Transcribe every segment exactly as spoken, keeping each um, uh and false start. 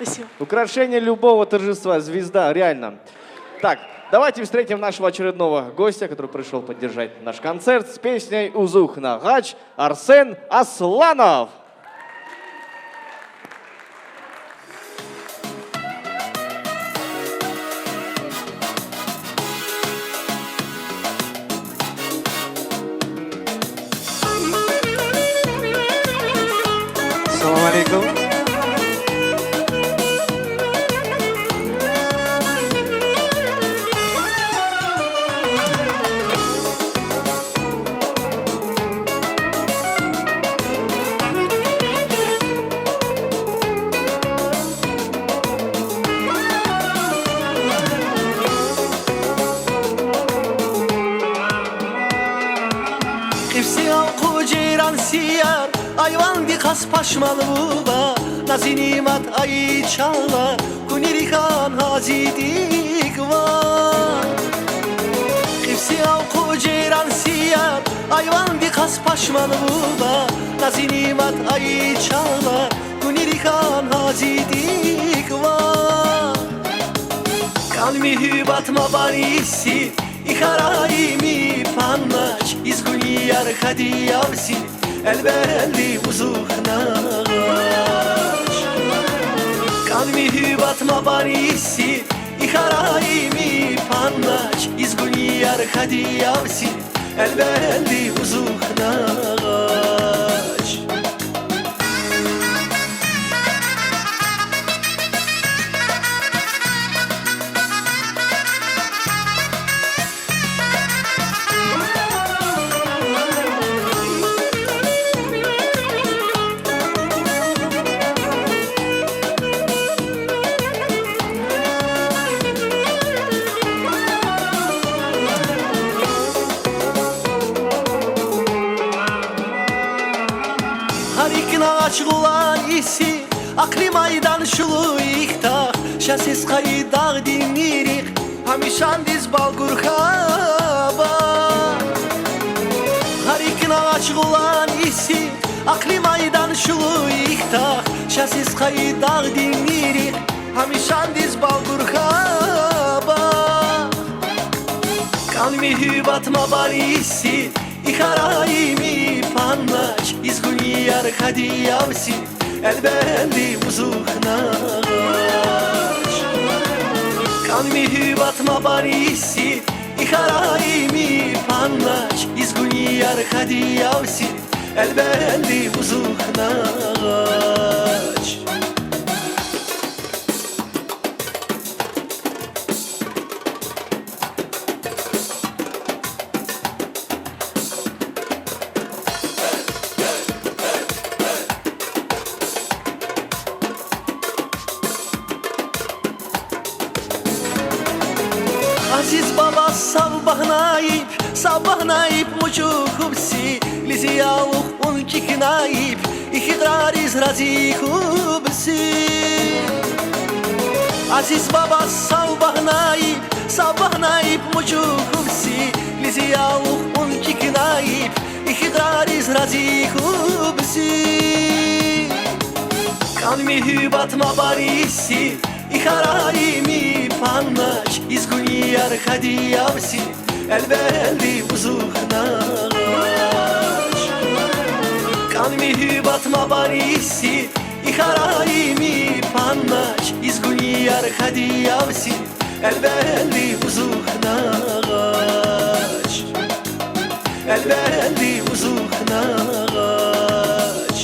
Спасибо. Украшение любого торжества, звезда, реально. Так, давайте встретим нашего очередного гостя, который пришёл поддержать наш концерт с песней «Узух наач», Арсен Асланов. Салам алейкум. Хивси алху, жейран сияр, айванди хас пашман буба, назини мад айчала, гунирихай азидик ва. Хивси алху, жейран сияр, айванди хас пашман буба, назини мад айчала, гунирихай азидик ва. Кан муьгьуьббат ма бариси, и харайими панач, из гунияр хади явси, элбенли узух наач. Кан муьгьуьббат ма бариси, и харайими панач, из гунияр хади явси, элбенли узух наач. Гьар икна ач гъулан иси, акъли майдан шулух ихтах, шасис къайдах динирих, гьамишандиз балгурха ба. Гьар икна ач гъулан иси, акъли майдан шулух ихтах, шасис къайдах динирих, гьамишандиз балгурха ба. Кан муьгьуьббат ма бариси, и харайими панач, из гунияр хади явси, элбенли узух наач. Кан муьгьуьббат ма бариси, и харайими панач, из гунияр хади явси, элбенли узух наач. Азиз баба, савбагьнайиб, савбагьнайиб мучухубси, лизиялух ун кикнайиб, ихтиярриз разихубси. Азиз баба, савбагьнайиб, савбагьнайиб мучухубси, лизиялух ун кикнайиб, ихтиярриз разихубси. Кан муьгьуьббат ма бариси, и харайими панач, из гунияр хади явси, элбенли узух наач. Кан муьгьуьббат ма бариси, и харайими панач, из гунияр хади явси, элбенли узух наач. Элбенли узух наач.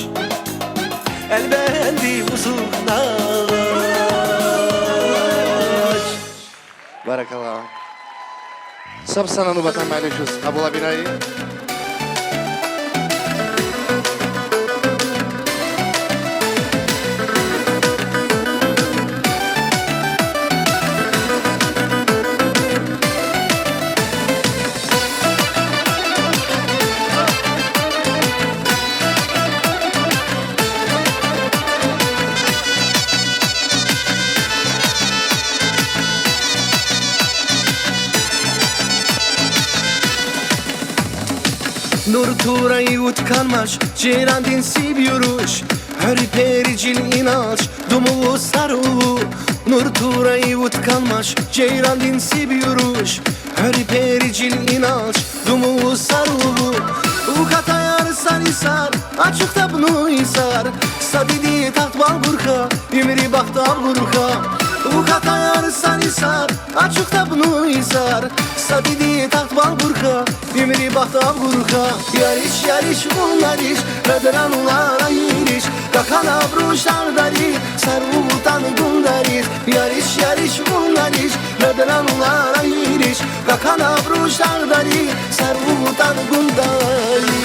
Элбенли узух наач. Баракалла. Сабсана нубатан майлишус къабулабинай. Нур турай утканмаш, жейрандин сиб юруш, Гьори перижилин алч, думув саруву, нур турай утканмаш, жейрандин сиб юруш. Гьори перижилин алч, думув саруву. Вукатаяр сарисар, ачух табну исар, са диди тахт балбурха, уьмуьр бахт абурха. Вукатаяр сарисар, ачух табну исар, са диди тахт балбурха, уьмуьр бахт абурха. Яриш, яриш, вун яриш, радаран улара ириш, какана бруш тагдари, сарвутан гундарис. Яриш, яриш, вун яриш, радаран улара ириш, какана бруш тагдари, сарвутан гундари.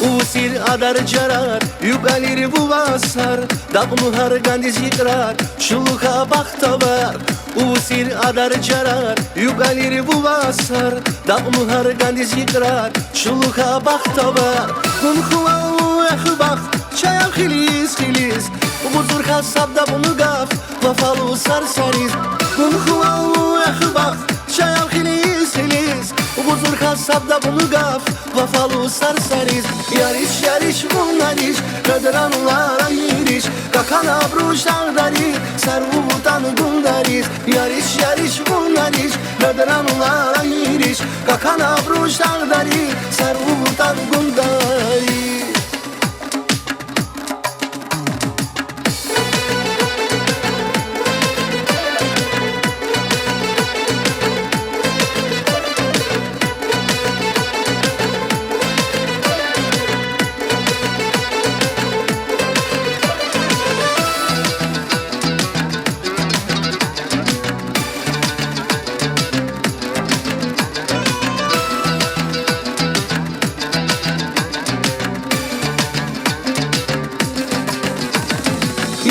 Увсир адар жарар, югалир вувасар, дагъ мугьар гандиз йикьрар, шулуха бахтавар. Увсир адар жарар, югалир вувасар, дагъ мугьар гандиз йикьрар, шулуха бахтавар. Гун хувалу эхбахт, чаяв хилиз-хилиз, гузурха саб дагъну гаф, вафалу сарсариз. Гун хувалу эхбахт, чаяв хилиз-хилиз, гузурха саб дагъну гаф, вафалу сарсариз. Яриш, яриш, вун яриш, радаран улара ириш, какана бруш тагдари, сарвутан гундариз. Яриш, яриш, вун яриш, радаран улара ириш, какана бруш тагдари, сарвутан гундари.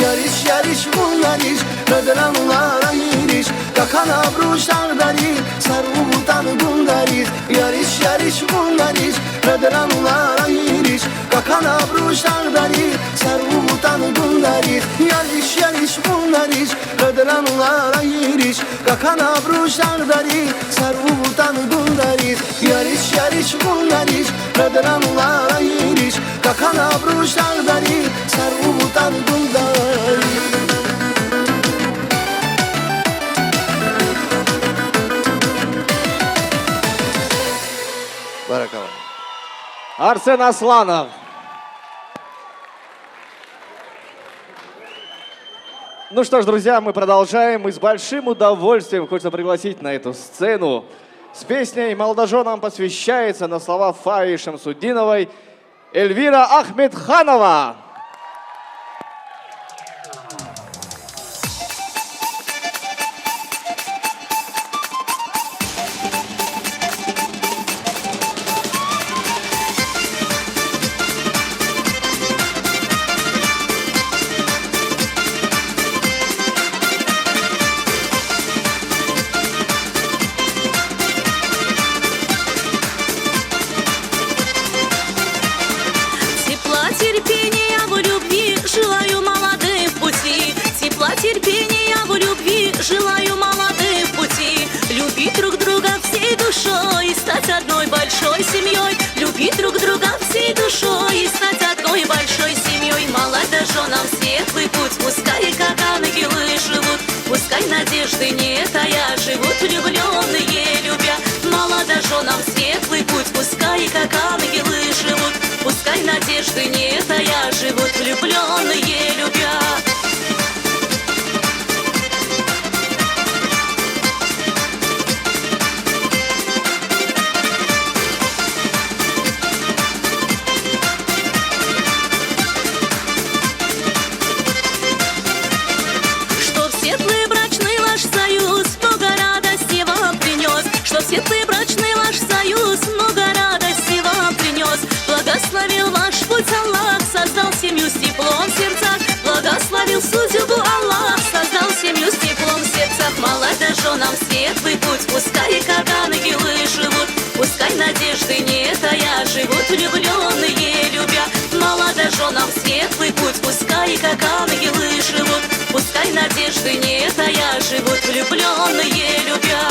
Яриш, яриш, вун яриш, радаран улара ириш, какана бруш тагдари, сарвутан гундариз. Яриш, яриш, вун яриш, радаран улара ириш, какана бруш тагдари, сарвутан гундариз. Яриш, яриш, вун яриш, радаран улара ириш, какана бруш тагдари, сарвутан гундариз. Яриш, яриш, вун яриш, радаран улара ириш, какана бруш тагдари, сарвутан гундари. Баракалла. Арсен Асланов. Ну что ж, друзья, мы продолжаем. И с большим удовольствием хочется пригласить на эту сцену с песней «Молодожёнам посвящается» на слова Фаи Шамсудиновой Эльвира Ахмедханова. Тепла, терпения в любви желаю молодым в пути. Тепла, терпения в любви желаю молодым в пути. Любить друг друга всей душой и стать одной большой семьёй. Любить друг друга всей душой и стать одной большой семьёй. Молодожёнам светлый путь, пускай как ангелы живут. Пускай надежды не тая живут влюблённые, любя. Молодожёнам светлый путь, пускай как ангелы живут. Пускай надежды не тая живут влюблённые, любя. Чтоб светлый брачный ваш союз много радости вам принёс. Благословил ваш путь Аллах, Надежды нет, а я живут, влюблённые любя. Молодожёнам светлый путь, пускай как ангелы живут. Пускай надежды нет, а я живут, влюблённые любя.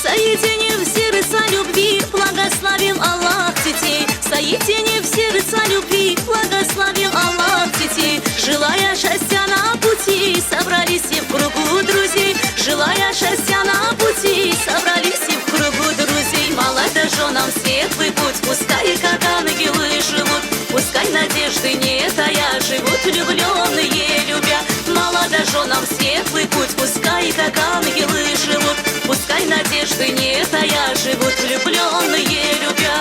Соединив сердца любви, благословил Аллах детей. Соединив сердца любви, благословил Аллах детей. Желая счастья на пути, собрались все в кругу друзей. Желая счастья на пути, собрались все в кругу друзей. Молодожёнам светлый путь, пускай как ангелы живут. Пускай надежды нет, а я живут, влюблённые любя. Молодожёнам светлый путь, пускай как ангелы живут. Пускай надежды нет, а я живут, влюблённые любя.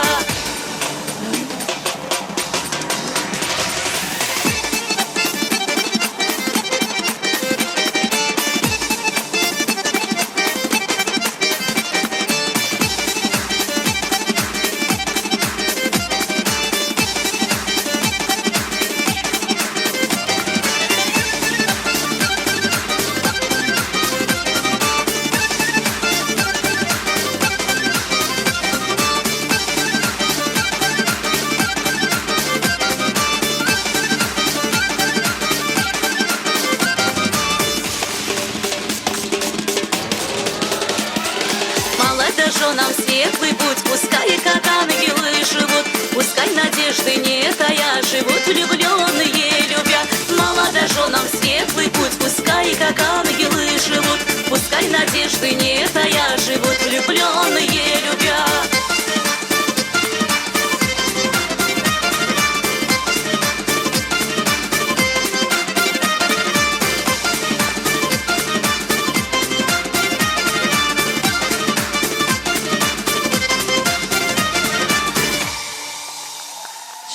Молодожёнам светлый путь, пускай как ангелы живут. Пускай надежды нет, а я живут, влюблённые любя. Молодожёнам светлый путь, пускай как ангелы живут. Пускай надежды нет, а я живут, влюблённые любя.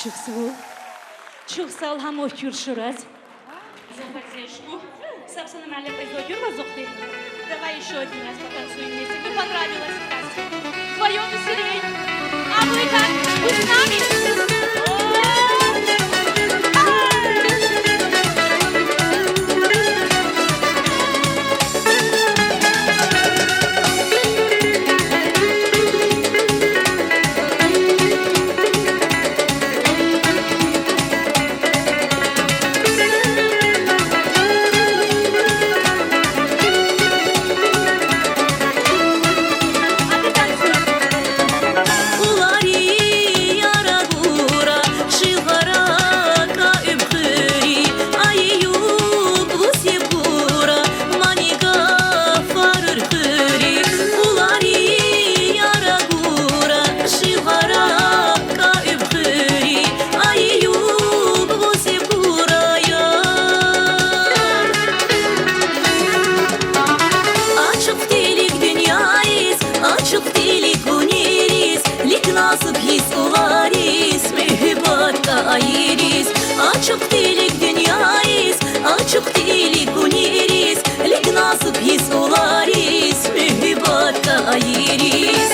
Чухсагол. Чухсагол, хамаг кюр шурад. Зохой зешку. Сапсан мали пойдёт, юр вазокты. Давай ещё один раз потанцуем вместе. Мне понравилось сейчас. Вдвоём веселей. А вы как? Вы с нами? О! Ачух тилиг дуниядиз, ачух тилиг гунидиз, лигна суб йис уларис, муьгуьб атка айрис. Ачух тилиг дуниядиз, ачух тилиг гунидиз, лигна суб йис уларис, муьгуьб атка айрис.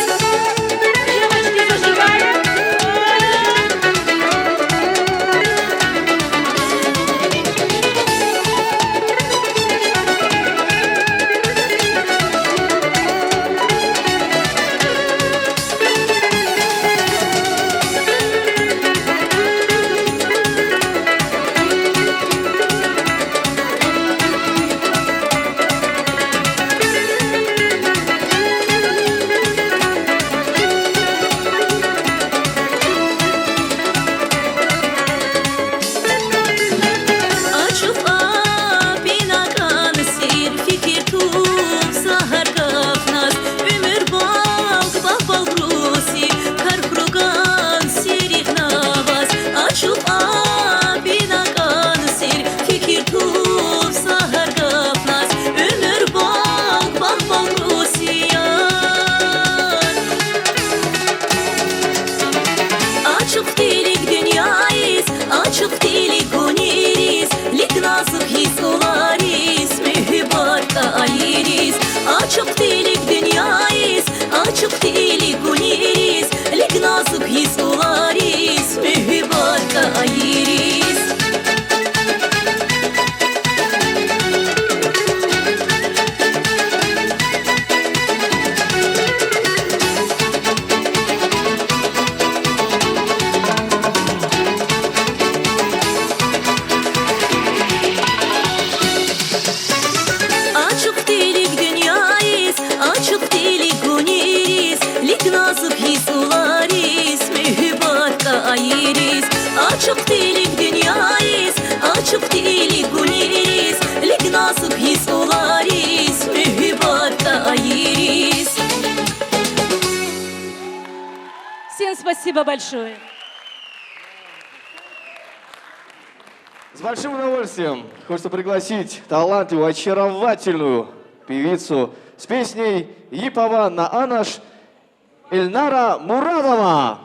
Всем спасибо большое. С большим удовольствием хочется пригласить талантливую, очаровательную певицу с песней «Йип ава на анаш» Эльнара Мурадова.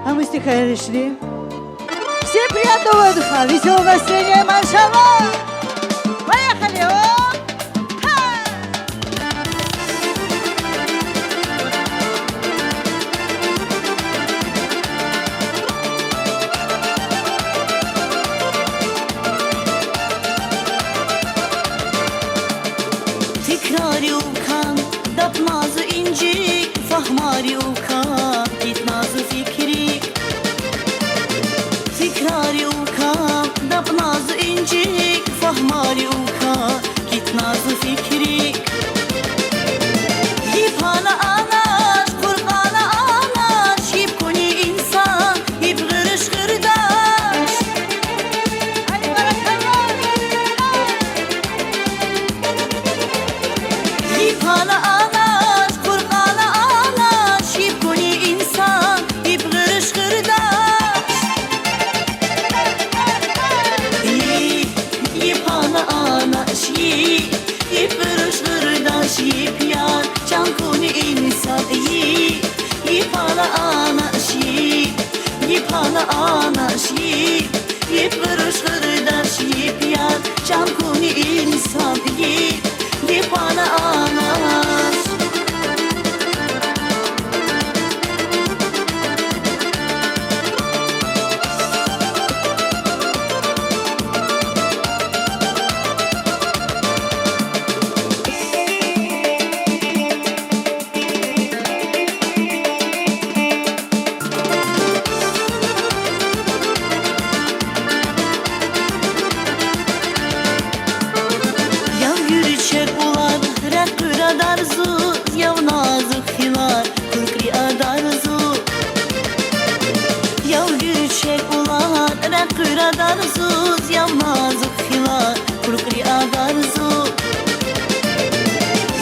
А мы стихаем решили. Всем приятного отдыха, весёлого настроения, машалла! Поехали! О! Тикрар юкан дапназу инджик, фахмар юкан китназу фикрик. Тикрар юкан дапназу инджик, фахмар юкан китназу фикрик. Йипана анаш, куркана анаш, йип куни инсан, йип гырыш гырдаш. Йипана анаш, куркана анаш, йип куни инсан, йип гырыш гырдаш. Йип, йипана анаш, йип, йип гырыш гырдаш, йип яр, чан куни инсан, йип, йипана анаш, йип, йипана анаш, йип, йип гырыш гырдаш, йип яр, чан куни инсан, йип, йипана анаш. Яв гуьрчер улан рехкъуьра дарзуз, яв назук хилар куркри адарзуз. Яв гуьрчер улан рехкъуьра дарзуз, яв назук хилар куркри адарзуз.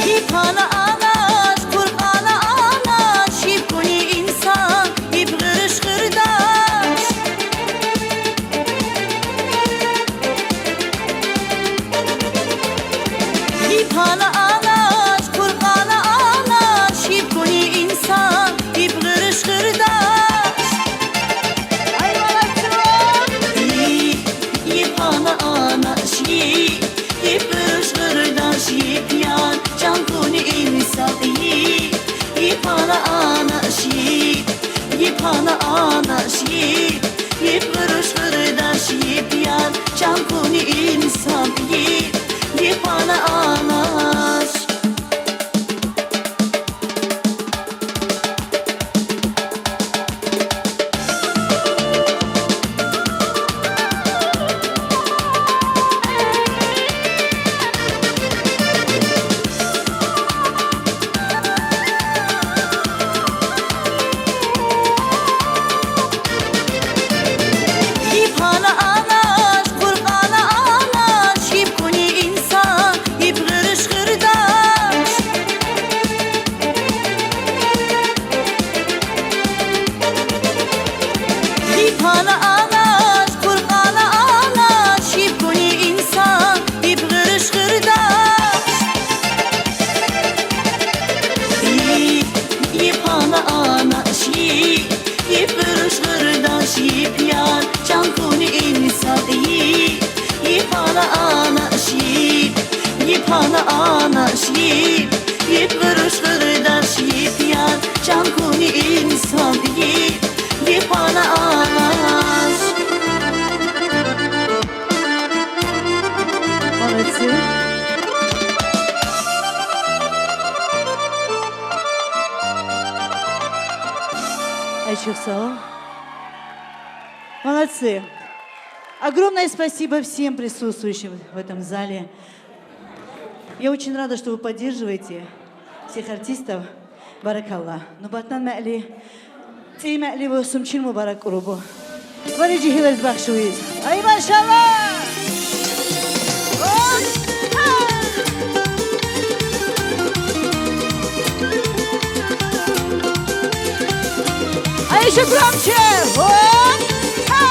Йипана анаш, куркана анаш, йип куни инсан, йип гырыш гырдаш. Йипана анаш, куркана анаш, йип куни инсан, йип гырыш гырдаш. Ай, молодцы! Йип, йипана анаш, йип, йип гырыш гырдаш, йип яр, чан куни инсан, йип, йипана анаш, йип, йипана анаш, йип, йип гырыш гырдаш, йип яр, чан куни инсан, йип, йипана анаш. Йипана анаш, куркана анаш, йип куни инсан, йип гырыш гырдаш. Йипана анаш, куркана анаш, йип куни инсан, йип гырыш гырдаш. Йип, йипана анаш, йип, йип гырыш гырдаш, йип яр, чан куни инсан, йип, йипана анаш, йип, йипана анаш, йип, йип гырыш гырдаш, йип яр, чан куни инсан, йип, йипана анаш. Молодцы. Ай, çok sağ ol. Молодцы. Огромное спасибо всем присутствующим в этом зале. Я очень рада, что вы поддерживаете. Всех артистов. Баракалла. Нубатнан мякьли, цӀийи мякьливай сум чил мубарак курубу. Вари жигьилариз бахшуйиз. Ай, машалла! Ай, ещё громче! Оп! Ха!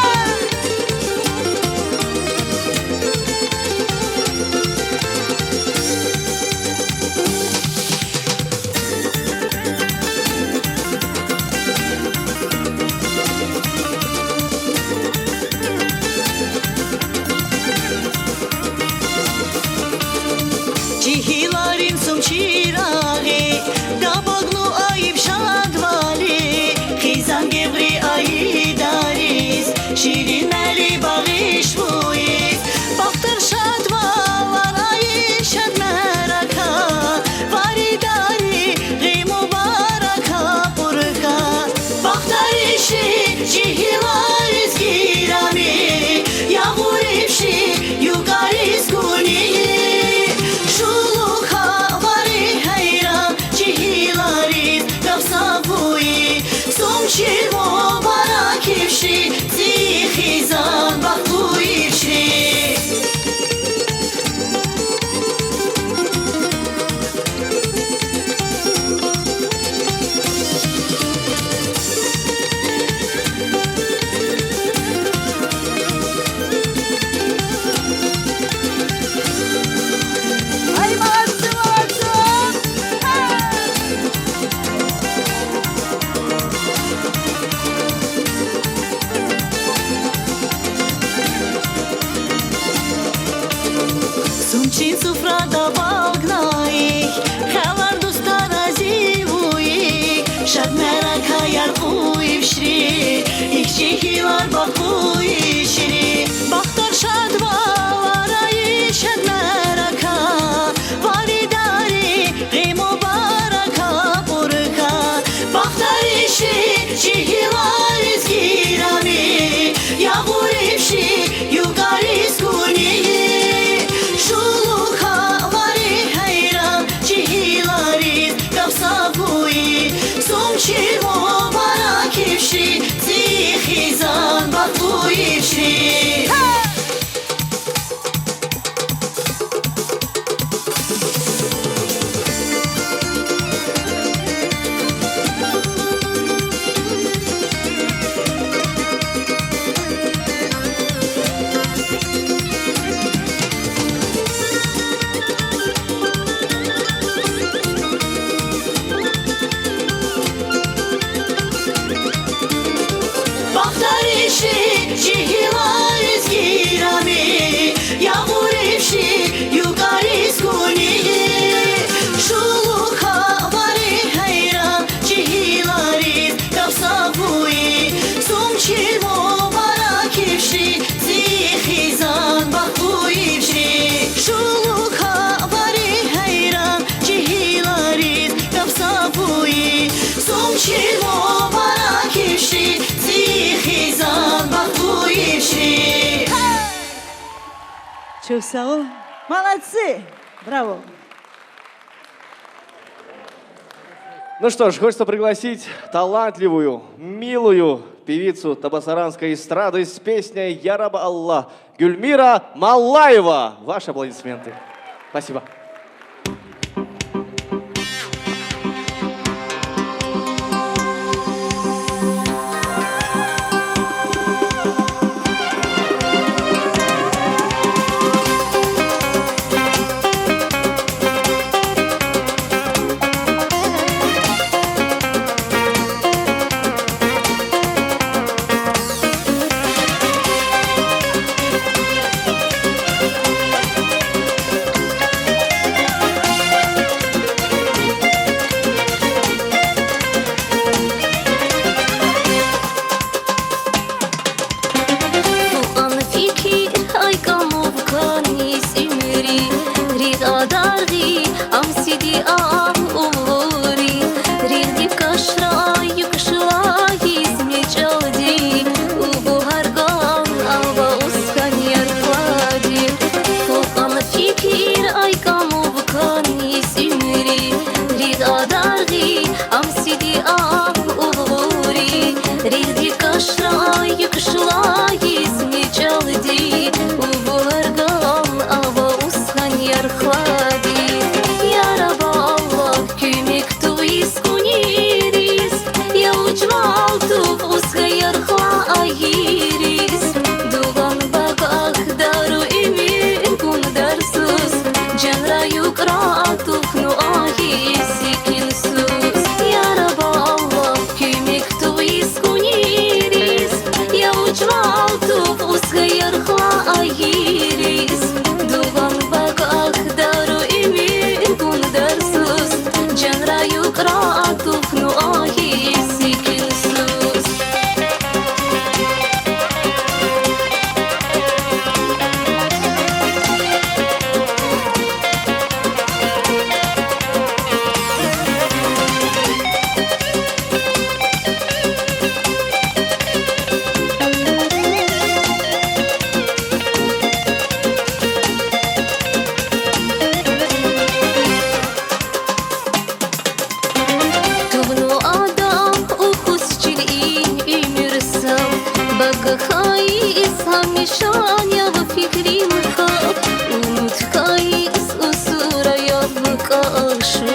Жигьиларин сум чирагъи, дабагну айиб шадвали, хизан геври айдариз, ширин мякьли багъишвуиз, бахтар шадвалар айишед мерака, варидари гъим мубарака, пурка. Бахтариши жигьилариз гирами, ягъурибши юкъариз гуни. Шулухъа вари гьейран жигьилариз гаф са гуй, сум чил мубаракивши, цӀийи хизан бахтуйивши. Ай, молодцы, молодцы! Сум чил суфрада валгнайих, хелер дустар рази вуйих, шад меракаяр къуйвшри, ихьтин жигьилар бахтуйшри, бахтар шадвалар айишед мерака, варидари гъим мубарака, пурка. Бахтариши жигьилариз гирами, ягъурибши юкъариз гуни. Шулухъа вари гьейран жигьилариз гаф са гуй, сум чил мубаракивши, цӀийи хизан бахтуйивши. Бахтариши жигьилариз гирами, ягъурибши юкъариз гуни. Шулухъа вари гьейран жигьилариз гаф са гуй, сум чил мубаракивши, цӀийи хизан бахтуйивши. Шулухъа вари гьейран жигьилариз гаф са гуй, сум чил мубаракивши, цӀийи хизан бахтуйивши. Çok sağ ol. Молодцы! Браво! Ну что ж, хочется пригласить талантливую, милую певицу табасаранской эстрады с песней «Я раб Аллах» Гюльмира Маллаева. Ваши аплодисменты. Спасибо. Са мишан ял фикрим хаб, умуд кайиз усура яб кашу.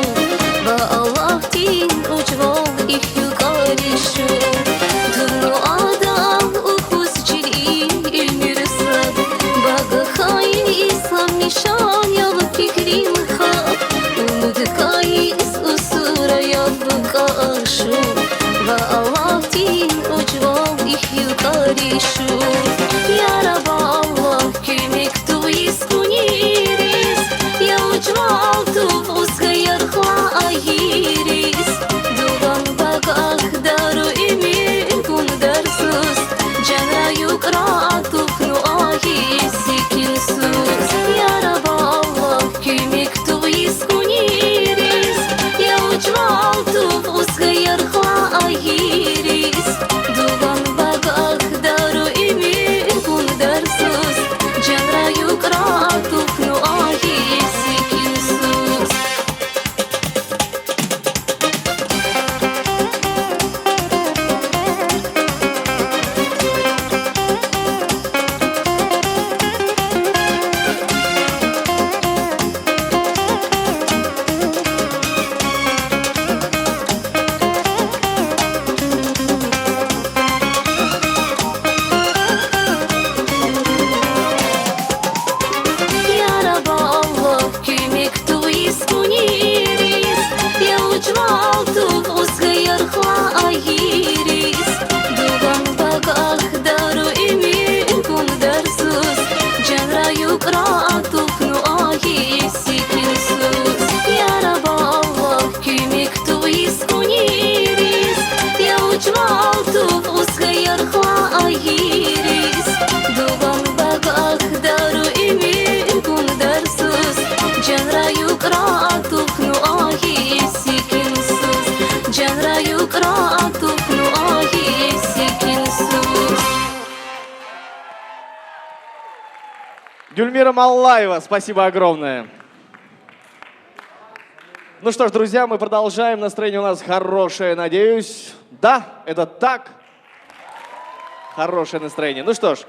Ва Аллахдин уджвал ихюл каришу. Дугъну адам укуз чил и уьмуьр сад. Багахайи са мишан ял фикрим хаб, умуд кайиз усура яб кашу. Ва Аллахдин уджвал ихюл каришу. Яраб Аллах, куьмек тувиз гунериз, я уджвал тув узгаяр хла айириз. Дугъан багах дару уьмуьр гун дарсуз, жанра юкъра тувну айиз секинсуз. Яраб Аллах, куьмек тувиз гунериз, я уджвал тув узгаяр хла айириз. Дугъан багах дару уьмуьр гун дарсуз, жанра юкъра тувну айиз секинсуз. Яраб Аллах, куьмек тувиз гунериз, я уджвал тув узгаяр хла айириз. Дугъан багах дару уьмуьр гун дарсуз, жанра юкъра тувну айиз секинсуз. Яраб Аллах, куьмек тувиз гунериз, я уджвал тув узгаяр хла айириз. Дугъан багах дару уьмуьр гун дарсуз, жанра юкъра тувну айиз секинсуз. Жанра юкъра тувну айиз секинсуз. Гюльмира Маллаева, спасибо огромное. Ну что ж, друзья, мы продолжаем. Настроение у нас хорошее, надеюсь. Да, это так. Хорошее настроение. Ну что ж,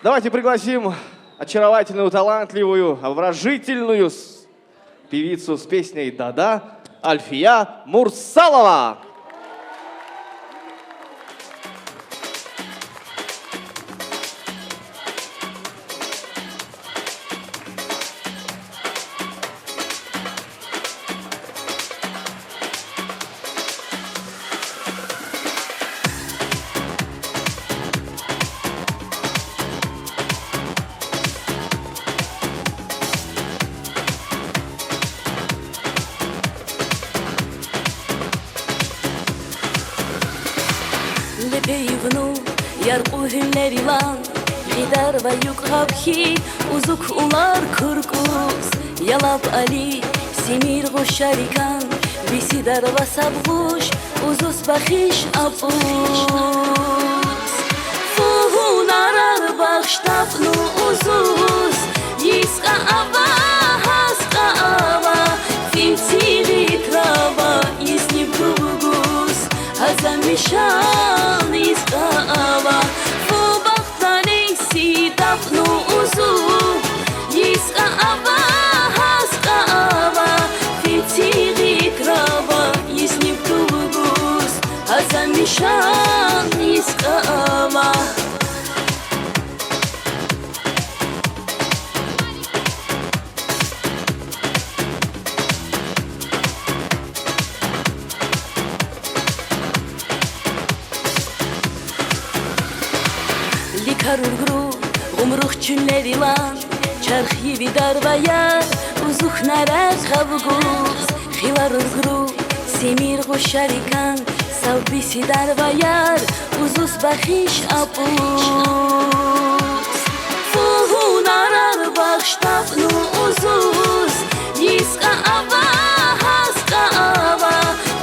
давайте пригласим очаровательную, талантливую, обворожительную с- певицу с песней «Да-да» Альфия Мурсалова. Лепейивну яркъу гьуьллер илан, гъидар ва юкъ гъавхи, узук улар куркуз, ялаб али, симир гъушарикан, бисидар ва саб гъуш, узус бахиш апуз. Фу гьунарар бахш тапну узус, йискьа ава, гьаскьа ава, финцигъ итрава, изниб дугуз, гьаза мишан йискьа ава, фу бахт нанейси тапну узус, йискьа ава, гьаскьа ава, финцигъ итрава, изниб дугуз, гьаза мишан йискьа ава. Ликар ургру гъумрух чуьнлер илан, чарх йиви дарваяр, узух нарагъ гъавгуз, хилар ургру симир гъушарикан, сав биси дарваяр, узус бахиш апуз. Фу гьунарар бахш тапну узус, йискьа ава, гьаскьа ава,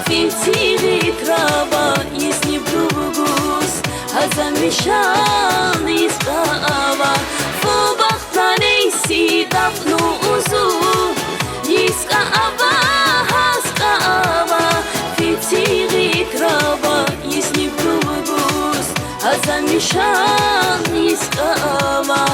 финцигъ итрава, изниб дугуз, гьаза мишан йискьа ава, фу бахт нанейси тапну узус, йискьа ава, гьаскьа ава, финцигъ итрава, изниб дугуз, гьаза мишан йис- иискаама.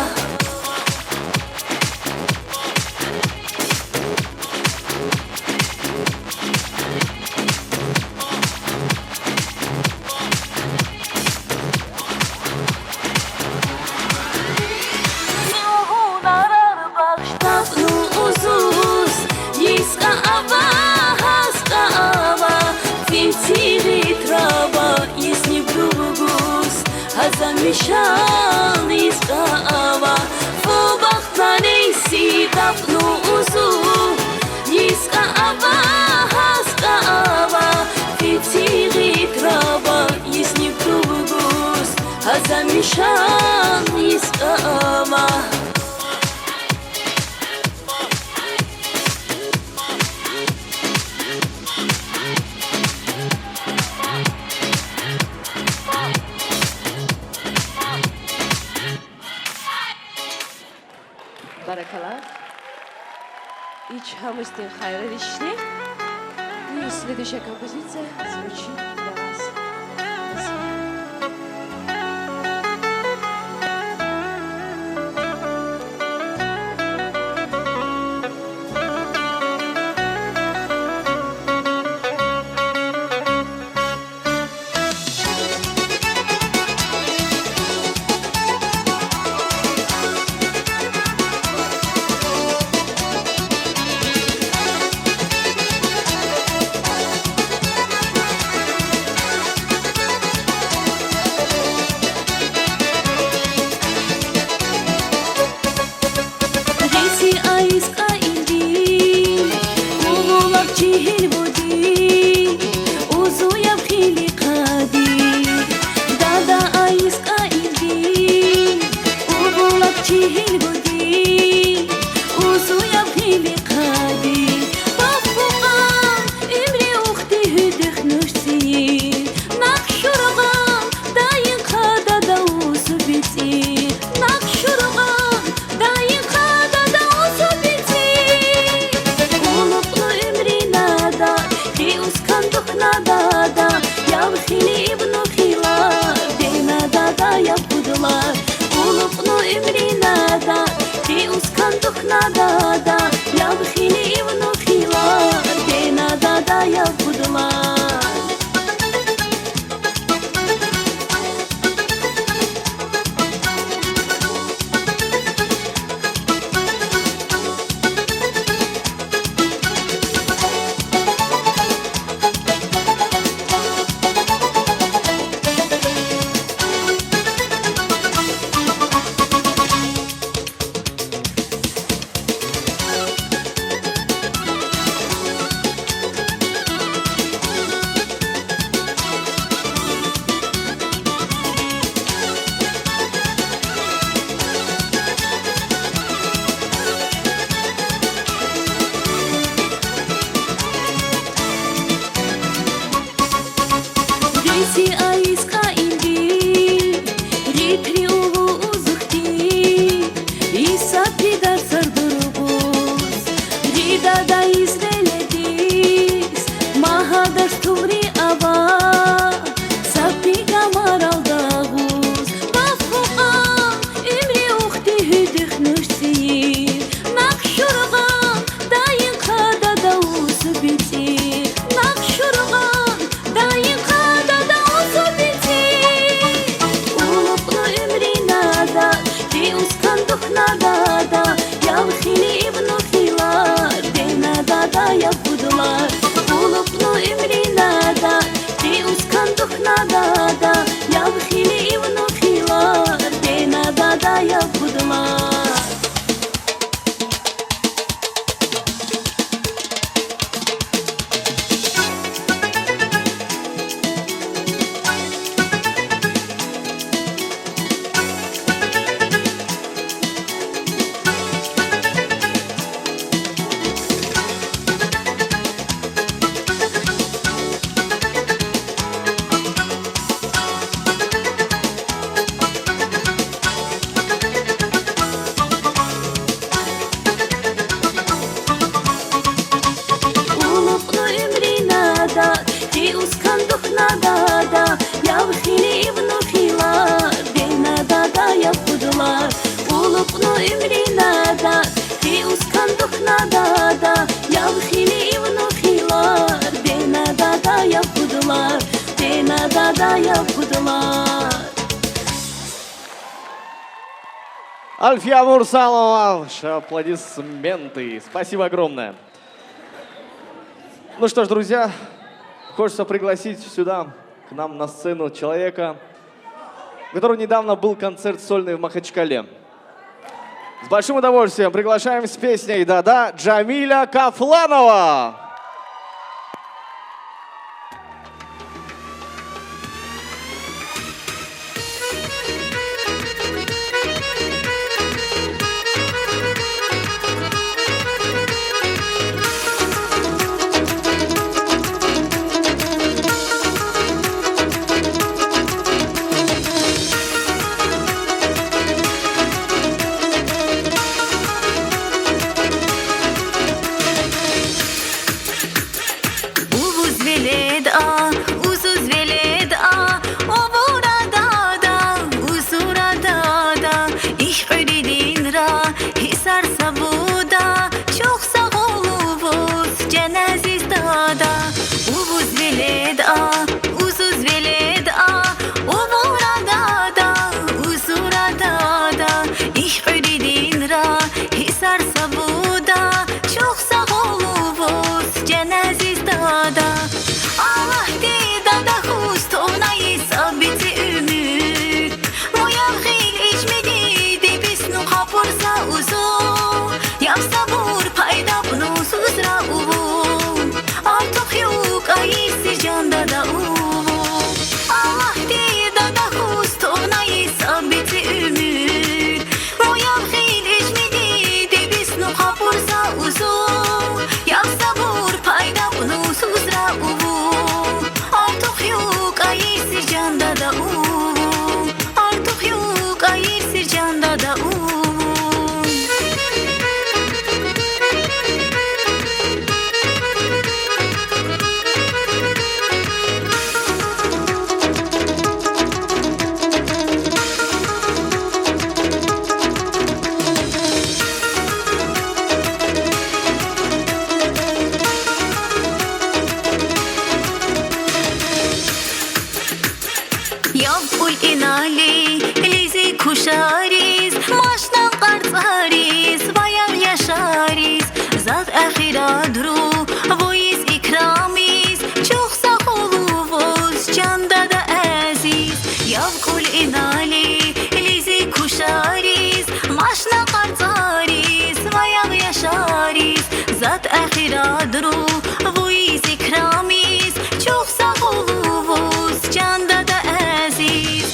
Зугунарар багш табну узус, иискаама, хаскаама, финтигит раба, исниб дулгус, хаза мишан иискаама, фу бахтнанеси табну узус, иискаама, хаскаама, финтигит раба, исниб дулгус, хаза мишан иискаама. Баракалла. Ич хамыстин хайралыш. И следующая композиция звучит для вас. Спасибо. Гъеси айскъа илди, улу лап чигьил буди, узуяб хили къади. Дада айскъа илди, улу лап чигьил буди, узуяб хили къади. Баф фукъан, имри ухти гьуьдуьхнуш сийир, накъшургъан, дайин къа дада усу бицӀир, накъшургъан, дайин къа дада усу бицӀир. Улупну уьмри нада, хи ускан духна дада, яб хили ибну хила, дена дада яб гудла. Улупну уьмри нада, хи ускан духна дада, яб хили ибну хила, дена дада яб гудла. Гъеси айскъа илди, гъитри улу узухди, и сапидар сардурбуз, гъида дайиз веледиз, магьадар стулри ава, сапи гамарал дагъуз. Баф фукъан, имри ухти гьуьдуьхнуш сийир, накъшургъан, дайин къа дада усу бицӀир, накъшургъан, дайин къа дада усу Альфия Мурсалова, ваши аплодисменты. Спасибо огромное. Ну что ж, друзья, хочется пригласить сюда, к нам на сцену человека, у которого недавно был концерт сольный в Махачкале. С большим удовольствием приглашаем с песней «Да-да» Джамиля Кафланова. Увуз велед а, узуз велед а, увура дада, узура дада, ихъуьридинра гьисар са буда, чох сагъ ол увуз, чан азиз дада. Увуз велед а, узуз велед а, увура дада, узура дада, ихъуьридинра гьисар са буда, чох сагъ ол увуз, чан азиз дада. Аллагьди дада хьуз товнай сабити уьмуьр, муяв гъил ичмиди дибисну къапурза узув, яв сабур пайдабну зузра увув, артух юкъ айиси чан дада увув. Аллагьди дада хьуз товнай сабити уьмуьр, муяв гъил ичмиди дибисну къапурза узув, яв сабур пайдабну зузра увув, артух юкъ айиси чан дада увув, артух юкъ айиси чан дада увув. Яв кьуьл инали лизи кушариз, машна къарцӀариз ва яв яшариз, заз эхирадра вайиз икрамиз, чох сагъ ол увуз, чан дада азиз. Яв кьуьл инали лизи кушариз, машна къарцӀариз ва яв яшариз, заз эхирадра вайиз икрамиз, чох сагъ ол увуз, чан дада азиз.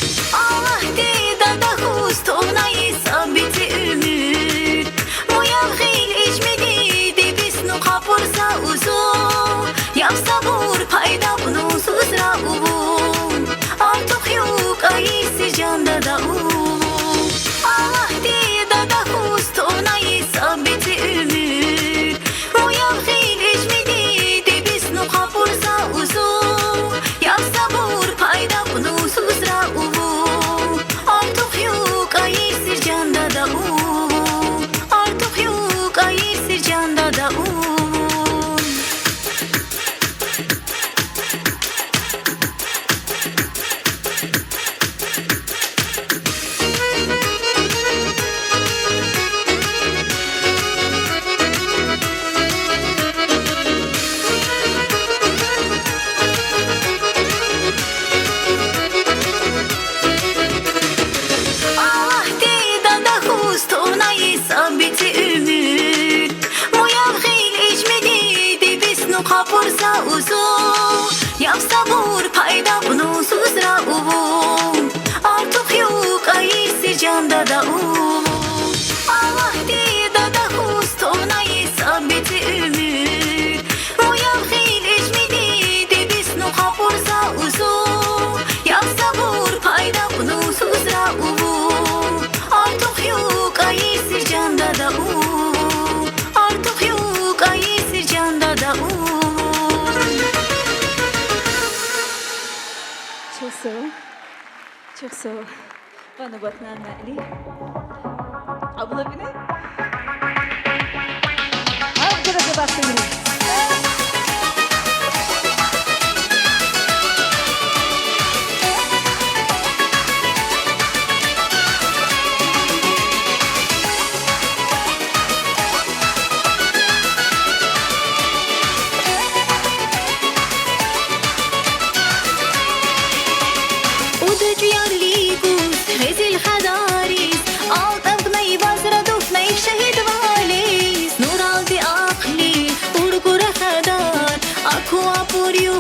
Аллагьди дада хьуз товнай сабити уьмуьр, муяв гъил ичмиди дибисну къапурза узув, яв сабур пайдабну зузра увув, артух юкъ айиси чан дада увув. Аллагьди дада хьуз товнай сабити уьмуьр, муяв гъил ичмиди дибисну къапурза узув, яв сабур пайдабну зузра увув, артух юкъ айиси чан дада увув, артух юкъ айиси чан дада увув. Аллагьди дада хьуз товнай сабити уьмуьр, муяв гъил ичмиди дибисну къапурза узув, яв сабур пайдабну зузра увув, артух юкъ айиси чан дада увув. Аллагьди дада хьуз товнай сабити уьмуьр, муяв гъил ичмиди дибисну къапурза узув, яв сабур пайдабну зузра увув, артух юкъ айиси чан дада увув, артух юкъ айиси чан дада увув. Чухсагъ ол. Чухсагъ ол. Ва нубатнамали. Абла бини. Абдураза бахтини.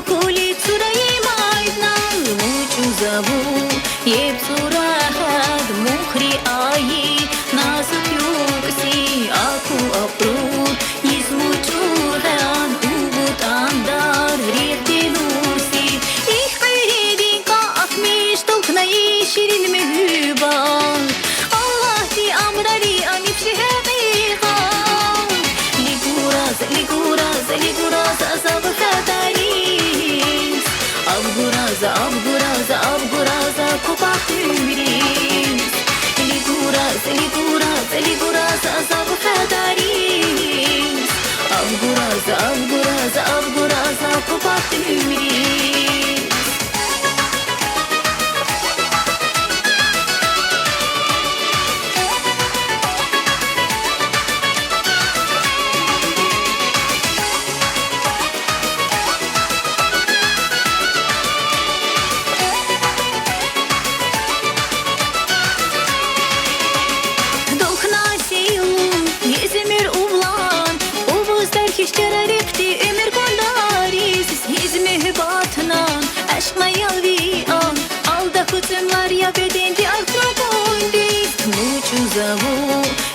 Кулит цурайи майдна мучузаву, еб цураһад мухри айи, назук юкси аку апрур, низ мучуһан увутан дар рихтинурси. Ихъ геридин кахмиш тулкнаи ширин муьгьуьббан. Аллагьди амрари ами пши гьакъикъат. Лигураз, лигураз, лигураз азаб хатариз. Аб гураз, аб гураз, аб гураз копахт уьмриз. Лигураз, лигураз, лигураз азаб хатариз. Аб гураз, аб гураз, аб гураз копахт уьмриз. Духна силу Измир увлан, увуз дархиш чарарикди уьмуьр гундариз. Измир батнан ашкъ маяви ан, алда хуцунлар я беденди артрогундиз. Мучузаву,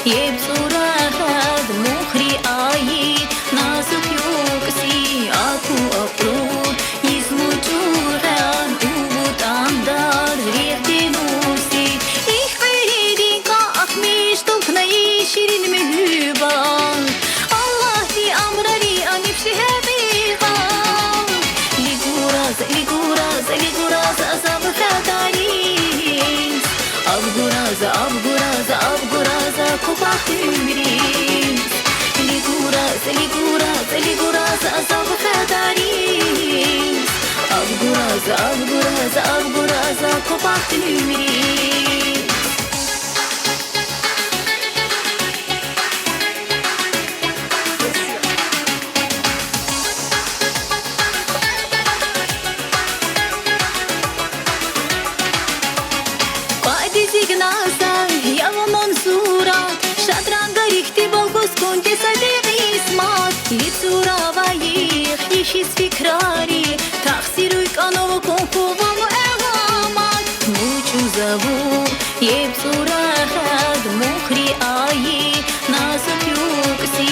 еб цураһад мухри айи, назук юкси аку апрур, низ мучуһан увутан дар рихтинурси. Ихъ геридин кахмиш тулкнаи ширин муьгьуьббан. Аллагьди амрари ами пши гьакъикъат. Лигураз, лигураз, лигураз азаб хатариз. Аб гураз, аб гураз, аб гураз копахт уьмриз. Лигураз, лигураз, лигураз азаб хатариз. Аб гураз, аб гураз, аб гураз копахт уьмриз. Баъди зигназа явмун сурат, шадранг рихтибал гус гунди сади къисмат. Ицура вайих ишиз фикрари, тахсир уйкъанва кун хъувам аламат. Мучузаву, еб цураһад мухри айи, назук юкси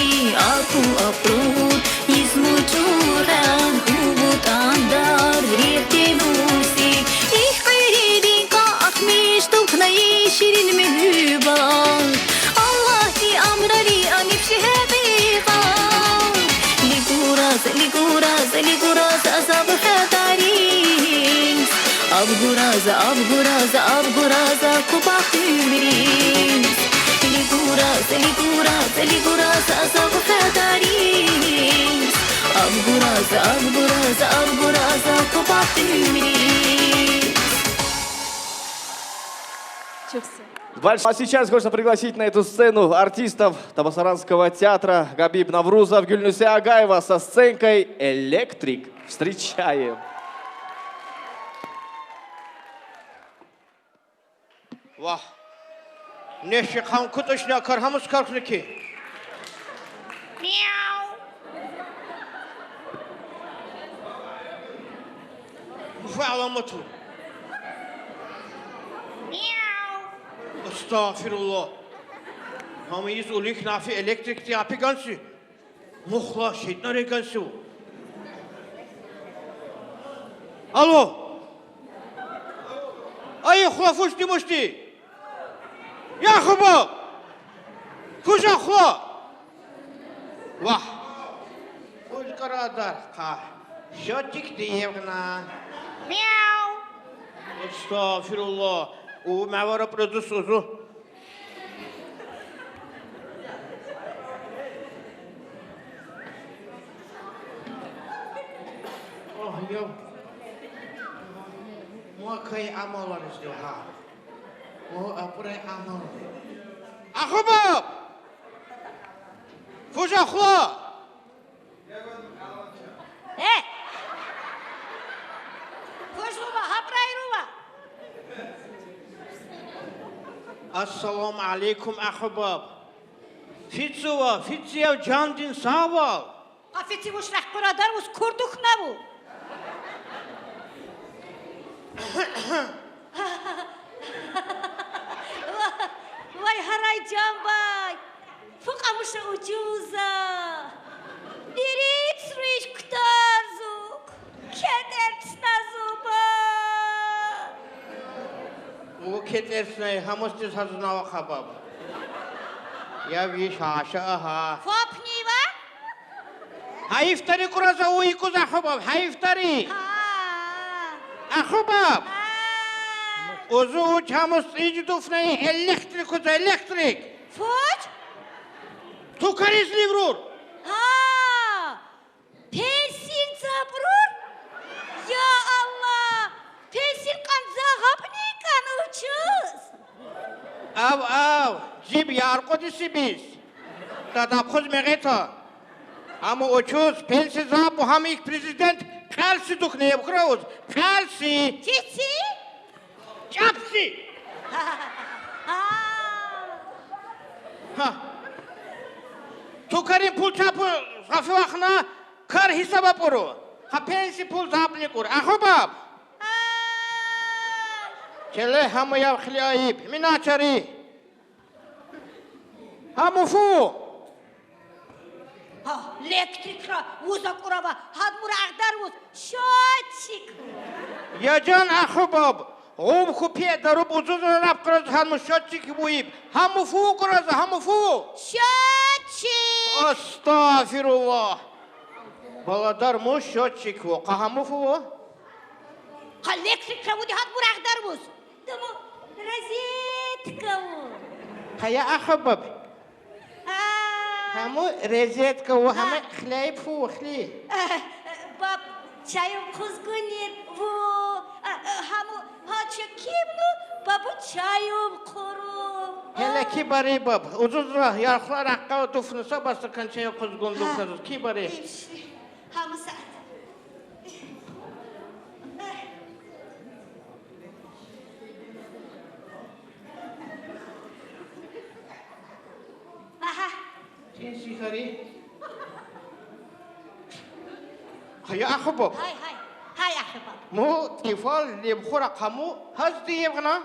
аку апрур, низ мучуһан увутан дар рихтинурси. Ихъ геридин кахмиш тулкнаи ширин муьгьуьббан. Аллагьди амрари ами пши гьакъикъат. Лигураз, лигураз, лигураз азаб хатариз. Аб гураз, аб гураз, аб гураз копахт уьмриз. Лигураз, лигураз, лигураз азаб хатариз. Аб гураз, аб гураз, аб гураз копахт уьмриз. Чухсэ. Больш-, а сейчас хочется пригласить на эту сцену артистов Табасаранского театра Габиб Наврузов, Гюльнусе Агаева со сценкой «Электрик». Встречаем. Ваъ. Неши хам кутушна кархамус кархники. Мяу. Муфа аламату. Мяу. Астагфирулла. Хам из улик нафи электрик ти апи ганси. Мухла шейтан регансу. Алло. Ай, хла фушти-мушти. Я хуба. Фуша хла. Ваъ. Фуш карадар ха. Счётчик диевна. Мяу. Астагфирулла. У мавара продюс узу. Ох, ё. Мо кай амалар издевха. Мо апрай амал. Ахубаб! Фужа хла! Э! Фужлуба, хапрайруба! Ассаламу алейкум, ахубаб! Фицува, фицияв, жандин сагъвал! Ха фици вуш рахкурадар, вус курдук набу! Вай, Гьарай Джамбай, фу къамуша уҷуза. Диридсрич кутазук. Кетерцна зуба. У кетерцнай, гьамсти заз зунава хабаб. Я виш аша, аха. Фопнива? Гьайиф тари кураза, у икуз ахубаб, гьайиф тари. Ха. Ахубаб. Ха. Узу уч гьамс ицӀи дуфнай электрик куз, электрик. Фуч? Тукариз либрур. Ха. Пенсир дзабрур? Я Аллагь! Пенсир къанзагъапни кӀан учуз? Ав, ав, ӟиб яркъуди сибиз. Дадаб хуз мегъета. Амма учуз, пенси забу гьам ик президент кьалси духне яб хурауз. Кьалси. Кици? ЧӀапси. Ха. Тукарин пул чапу гъафивахна, кар гьисаба пӀуру. Ха пенси пул забни кӀур. Ахубаб. Келе гьаму яб хили айиб. Мина чари. Гьаму фу? Ха, электрикра вуза кӀурава, гьадмура агъдар вуз, счётчик. Я джан ахубаб, гъуб хупе даруб узуза раб кӀураза гьаму счётчик буиб. Гьаму фу кӀураза, гьаму фу? Счётчик. Астагъфируллагь. Баладар, му счётчик ву, къа гьаму фу ву? Къа электрикра вуди гьадмура агъдар вуз. Дому розетка ву. Къа я ахубаб? А. Гьаму розетка ву, гьама хляй фу ву хли. А, баб, чай укъуз гунир ву. А, а, гьаму гьача кибну, бабу чай укъуру. Гьеле ки бари баб. Узуза ярхла ракъа дуфнуса, ба стакан чай укъуз гун дуфнуса, ки бари. Ибши. Гьаму саат. Аха. Сен сихари. Гьай, ахубаб. Гьай, гьай. Гьай, ахубаб. Му тӀифал леб хура къаму гьаз диеб гъана.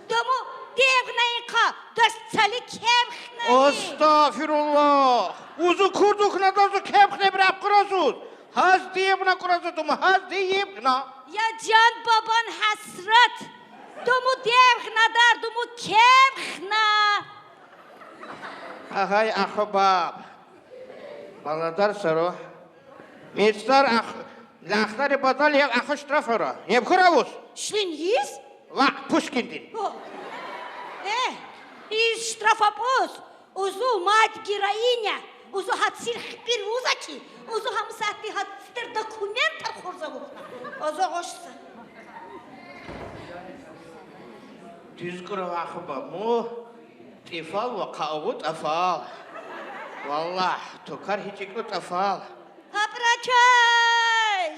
Дому диеб гъана инкъа, дас цали кеб хна. Астагъфируллагь. Узу курду хна, дас кеб хна, бираб кӀуразуз. Гьаз диеб гъана кӀуразуз, дому гьаз диеб гъана. Я джан бабан гьасрат. Дому диеб гъана дар, дому кеб хна. Агьай, ахубаб. Баладар саро. Мецдар ах-, лахдари бадал яб, аху штраф ара. Яб хурауз. Шлин йис? Ва, Пушкиндин. О. Э, из штраф апус. Узу мать героиня. Узу гьа цир хипир вуза ки. Узу гьамсати гьа цитер документар хурза вухна. Узу гъошса. Дуьз кӀура, ахубаб, му тӀифал ва къа угъу тӀафал. Валлагь, тукар гьи чикӀ тӀафал. Папрачай!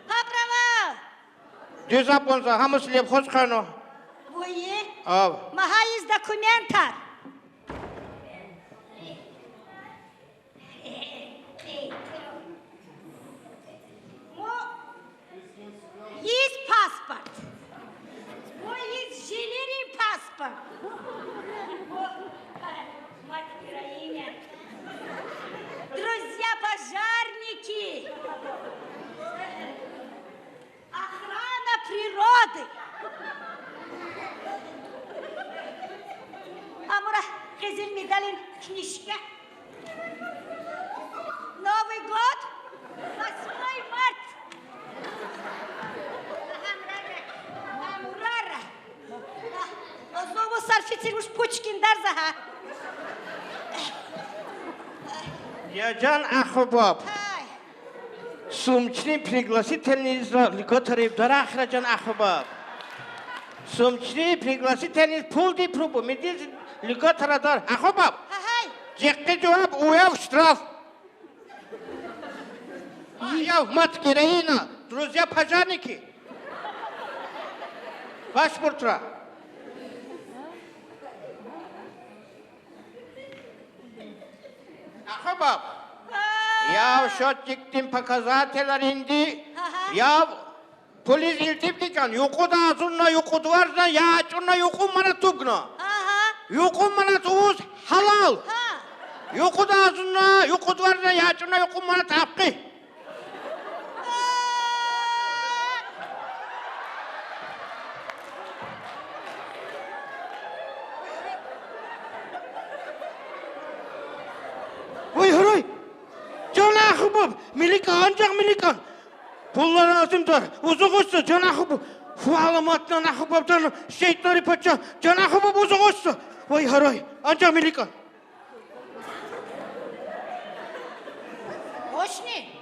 Паправа! Дуьз апунза, гьамус леб хуз хвено. Вуй? Ав. Ма гьа из документар. Му из паспорт. Му из жильырин паспорт. Му, мать героиня. Друзья пожарники. Охрана природы. Амура къизил медалин книжка. Новый год. Восьмое марта. Амурара. Озобу сарфицир уж Пушкиндар за гьа. Я джан ахубаб. Ай. Сумчни пригласительныйза льготари дар ахра, джан ахубаб. Сумчни пригласительныйз пулди пурубу, мидиз льготара дар. Ахубаб. Агьай. Джекъи джуваб, уяв штраф. Аяв, мать героиня, друзья пожарники. Паспортра. Ахубаб. Яв, счётчикдин показательлер инди. Аха. Яв. Полис илтиб ки ган, юкъуд азунна, юкъуд варзна, яаджуна, юкъуд манат угна. Аха. Юкъуд манат увуз гьалал. Ха. Юкъуд азунна, юкъуд варзна, яаджуна, юкъуд манат апки. Вай гьарай! Джан ахубаб, миликан, анжах миликан. Пулла лазим тар, узугъуш са, джан ахубаб. Фу аламатна ахубаб тан, шейтанри пачагь, джан ахубаб, узугъуш са. Вай гьарай, анжах миликан. Гьошни?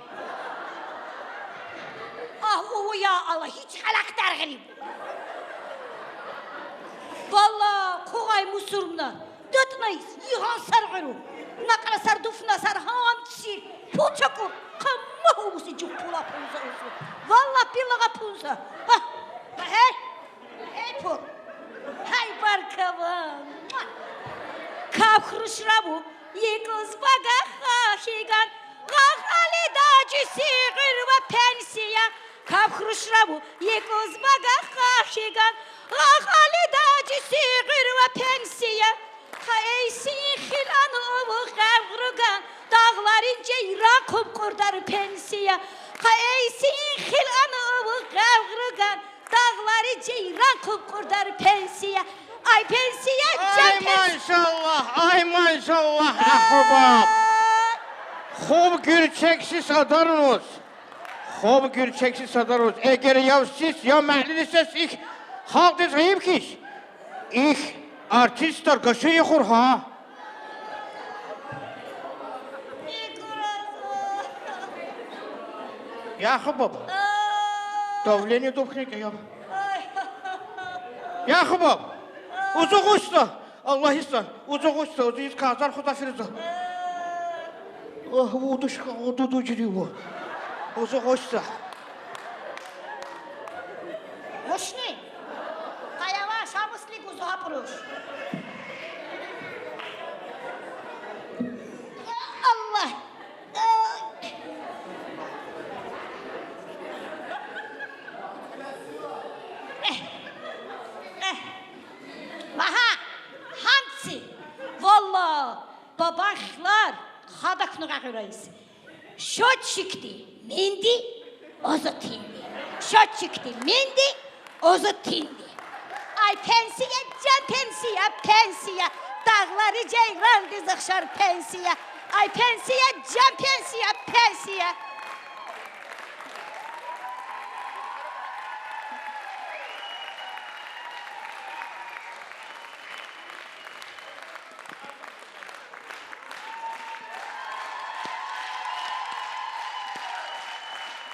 Агь, уву, я Аллагь, гьич гьалакдаргъири. Валлагь, къугъай мусурмна. Датнайс, йигьан саргъуру. Накьра сар, дуфна сар, гьан сир. Пул чакур, къамах увуси жуф пул апунза усу. Валлагь-биллагь апунза. Гьа, гьей, гьей, пул. Гьай, баркалла. Капхрушрабу, икӀуз багаха хиган. Гъахали дажи сигъирва пенсия. Капхрушрабу, икӀуз багаха хиган. Гъахали дажи сигъирва пенсия. Хьа эй син хилан увух гъевгъруган, дагъларин жейран къубкъурдар пенсия. Хьа эй син хилан увух гъевгъруган, дагъларин жейран къубкъурдар пенсия. Ай пенсия, жан пенсия. Ай машаллагь, ай машаллагь, ахубаб. Хуб гуьрчегси садар унус. Хуб гуьрчегси садар унус. Эгер я сиз, я муаллимди сиз, ихь халкьдиз гъайиб хьиш. Ихь артистар гашуни хьурай гьа. Я ахубаб. Давление дуб хьанкье я. Я ахубаб. Узугъуш са. Аллагьиса, узугъуш са, узугъуш са, узугъуш са, узугъуш са. О, удушка, о, дуду жирива. Узугъуш са. Гьошни, къайдавай, шамуслик узугъ апруш. Я Аллагь. Э, э. Ваха, гьанци, валлагь, бабан хилар хада куну гъагъурайс. Счётчикди менди, озотинди. Счётчикди менди, озотинди. Ай пенсия, жан пенсия, пенсия. Дагълари жейрандиз ухшар пенсия. Ай пенсия, жан пенсия, пенсия.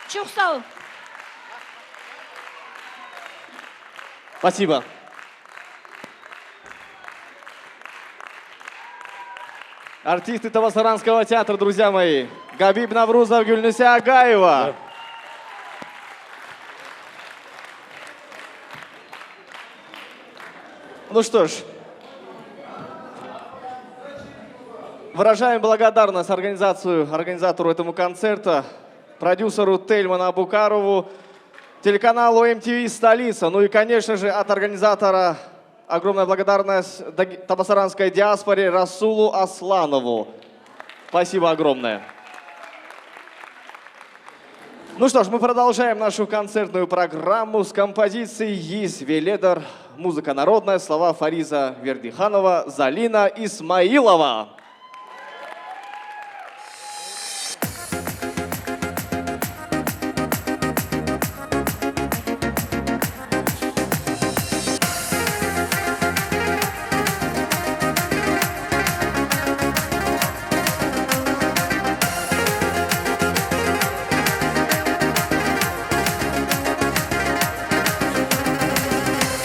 Чухсау. Спасибо. Артисты Табасаранского театра, друзья мои. Габиб Наврузов, Гюльнусе Агаева. Да. Ну что ж, выражаем благодарность организацию, организатору этому концерта, продюсеру Тельману Абукарову, телеканалу M T V «Столица», ну и, конечно же, от организатора огромная благодарность даг-, табасаранской диаспоре Расулу Асланову. Спасибо огромное. Ну что ж, мы продолжаем нашу концертную программу с композицией «Йис веледар». Музыка народная, слова Фариза Вердиханова, Залина Исмаилова.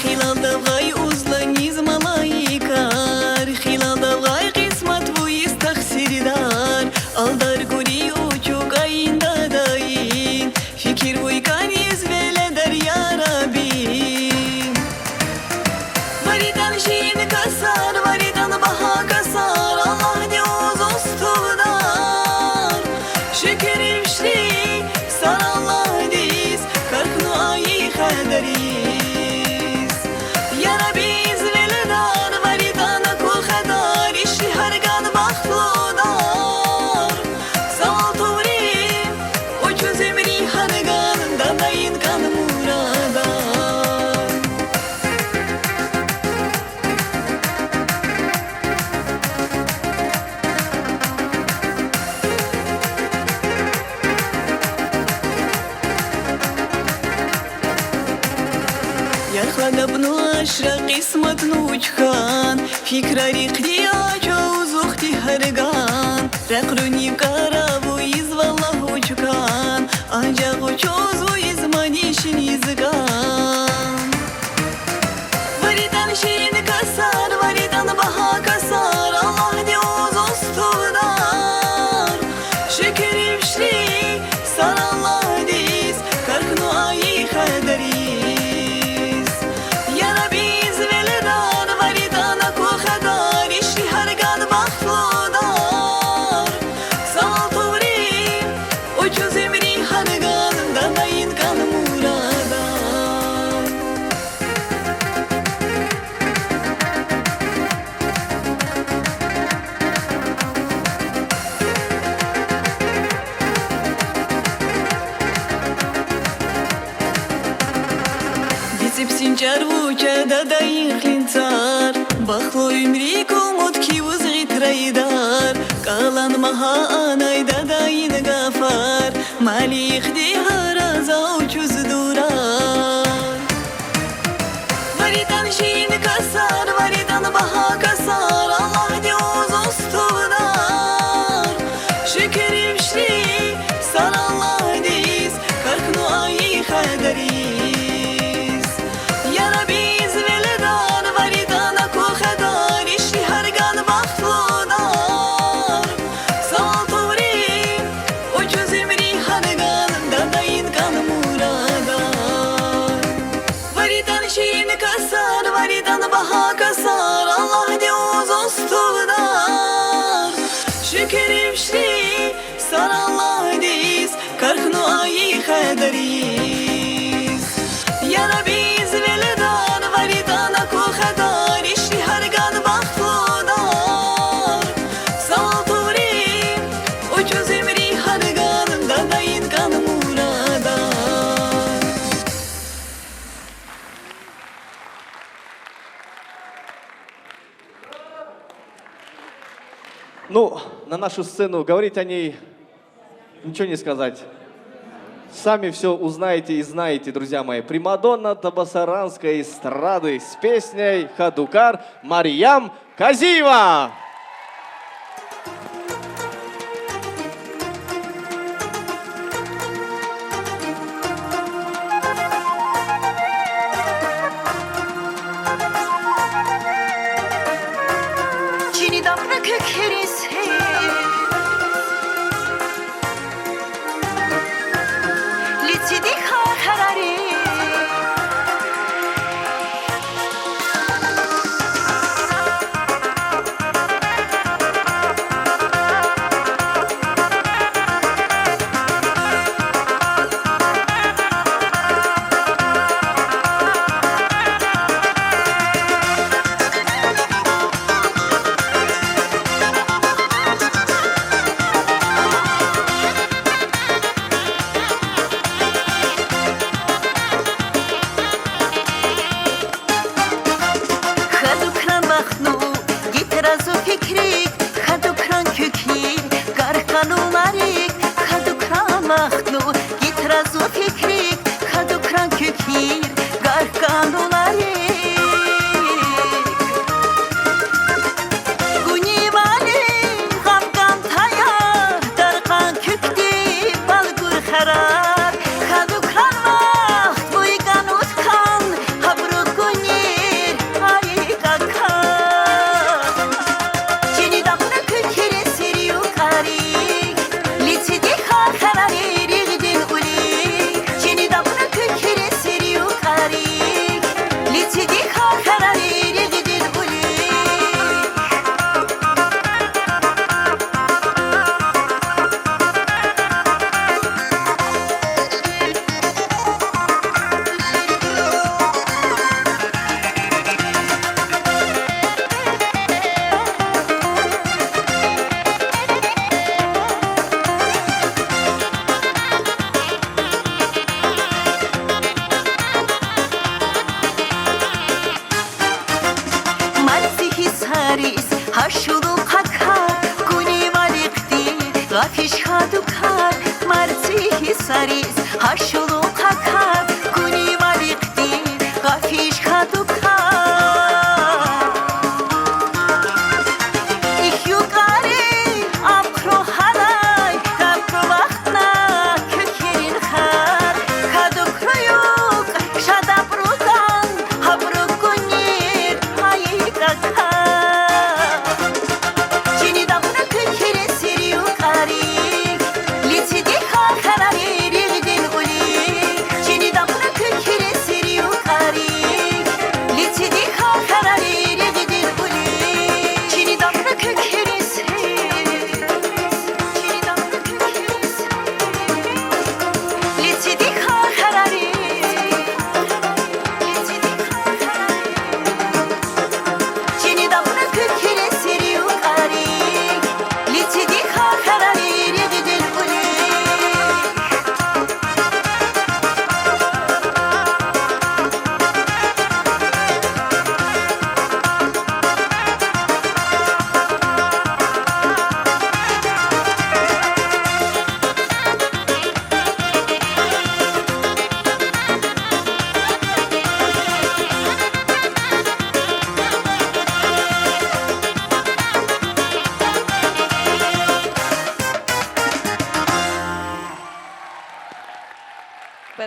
Хилал давгъай уз ланиз малаикар, хилал давгъай къисмат Адабну ашра, къисметну учкан, фикрари кьди ачо, узухди харган. Рекьруни караву из валлагь учкан, анжах учузу из манишин изган. Варитан ширин касар, варитан багьа касар, Аллагьди узуз тувдар. Шукур ишди сар Аллагьдиз, каркну айи хедериз. Я Рабби, из веледар, варитан аку хедар, ишди харган бахтлудар. Савал туври, учуз уьмри харган, дадайин кӀан мурадар. Биципсин чарву ча дадайин хинцар, бахтлу уьмрик умуд киуз гитредар. КӀалан магьа анай дадайин гафар, малихди гьараза учуз дурар. Варитан ширин касар, варитан багьа касар, Аллагьди узуз тувдар. Шукур ишди сар Аллагьдиз, каркну айи хедериз. Я Рабби, из веледар, варитан аку хедар, ишди харган бахтлудар. Савал туври, учуз уьмри харган, дадайин кӀан мурадар. Варитан ширин касар, варитан багьа касар, Аллагьди узуз тувдар. Шукур ишди сар Аллагьдиз, каркну айи хедериз. Я Рабби, из веледар, варитан аку хедар, ишди харган бахтлудар. Савал туври, учуз уьмри харган, дадайин кӀан мурадар. Ну, на нашу сцену говорить о ней ничего не сказать. Сами всё узнаете и знаете, друзья мои. Примадонна табасаранской эстрады с песней «Хадукар» Марьям Казиева. Чиний даб на куьк хириз хи. Лициди хахарари. Хаду кран бахтну, гитра зу фикрик, хаду кран куькир, гаркану марик, хаду кран бахтну, гитра зу фикрик, хаду кран куькир, гаркану марик. Гуни вали гъамган тая, дарган куькди балгур харар, хаду кран мах буйган уткан, хабру гунир ари кака. Чиний даб на куьк хириз серию кари, лициди хахарари ригъидин ули. Чиний даб на куьк хириз серию кари, лициди хахарари ригъидин ули. Марци хисариз гьашулу какар, гуни валикди гъафиш хадукар. Марци хисариз гьашулу какар, гуни валикди гъафиш хадукар.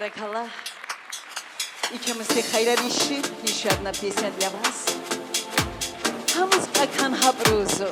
Баракалла. Икемес хайран иши, ещё одна песня для вас. Гьамыз кьакан гьаб рузу.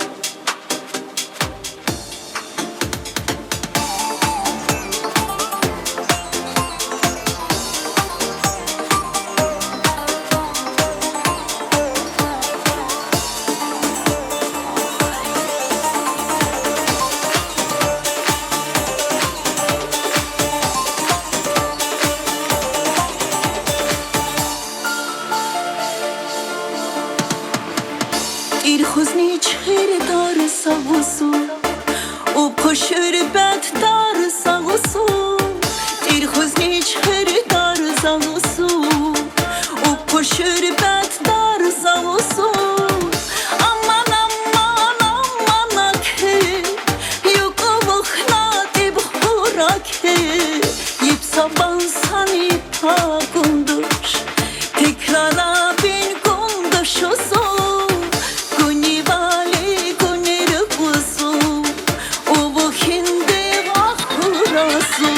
Тир хозни чигер тарса гусу, укх шербет тарса гусу. Тир хозни чигер тарса гусу, укх шербет тарса гусу. Аман, аман, аман, аке, юкъубухна тиб хурак. Иб сабан сани пагундуш, текрара бин гундуш усу, гунивали гунир гузу, убухинди гахуразу,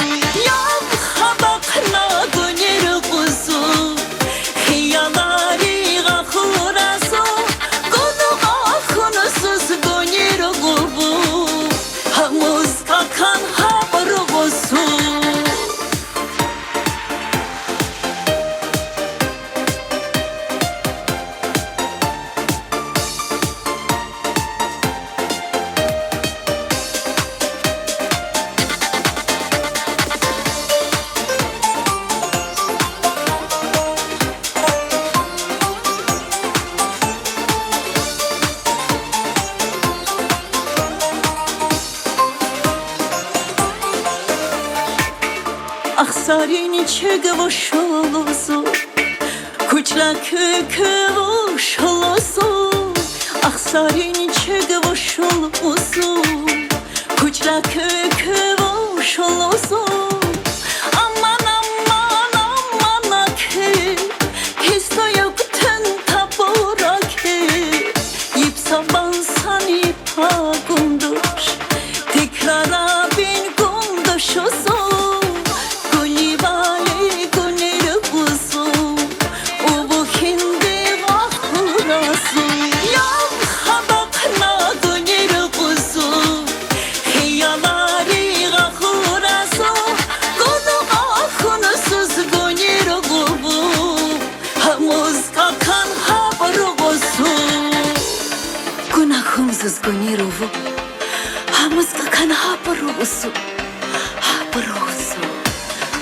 яб хабакна гунир гузу, хиялари гахуразу, гуну гахунусуз гунир губу. Гьамыз кьакан гьаб ругусу. Ахсарин чиг вошулузу, кучла куку вошулузу, ахсарин чиг вошулузу, кучла куку вошулузу. Аман, аман, аман, аке, хисто юкъ тун табураке, иб сабан сани пагундуш, текрара бин гундуш усу, гунивали гунир гузу, убухинди гахуразу, яб хабакна гунир гузу, хиялари гахуразу, гуну гахунусуз гунир губу. Гьамыз кьакан гьаб ругусу. Гунахунсуз гунир губу. Гьамыз кьакан гьаб ругусу. Гьаб ругусу.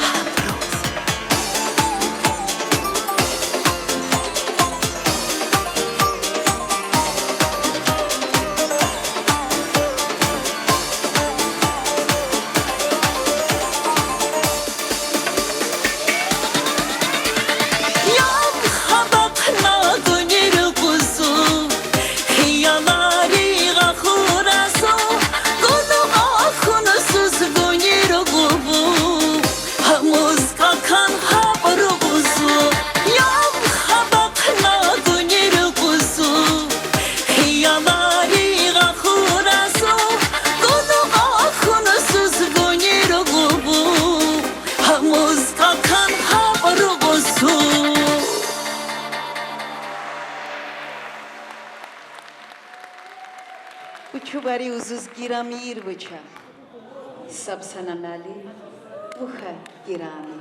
Гьаб ругусу. Яб хабакна гунир гузу, хиялари гахуразу, гуну гахунусуз гунир губу. Гьамыз кьакан гьаб ругусу, яб хабакна гунир гузу, хиялари гахуразу, гуну гахунусуз гунир губу. Гьамыз кьакан гьаб ругусу. Учубари узуз Гирамир вича. Сабсана мали, вуха Гирами.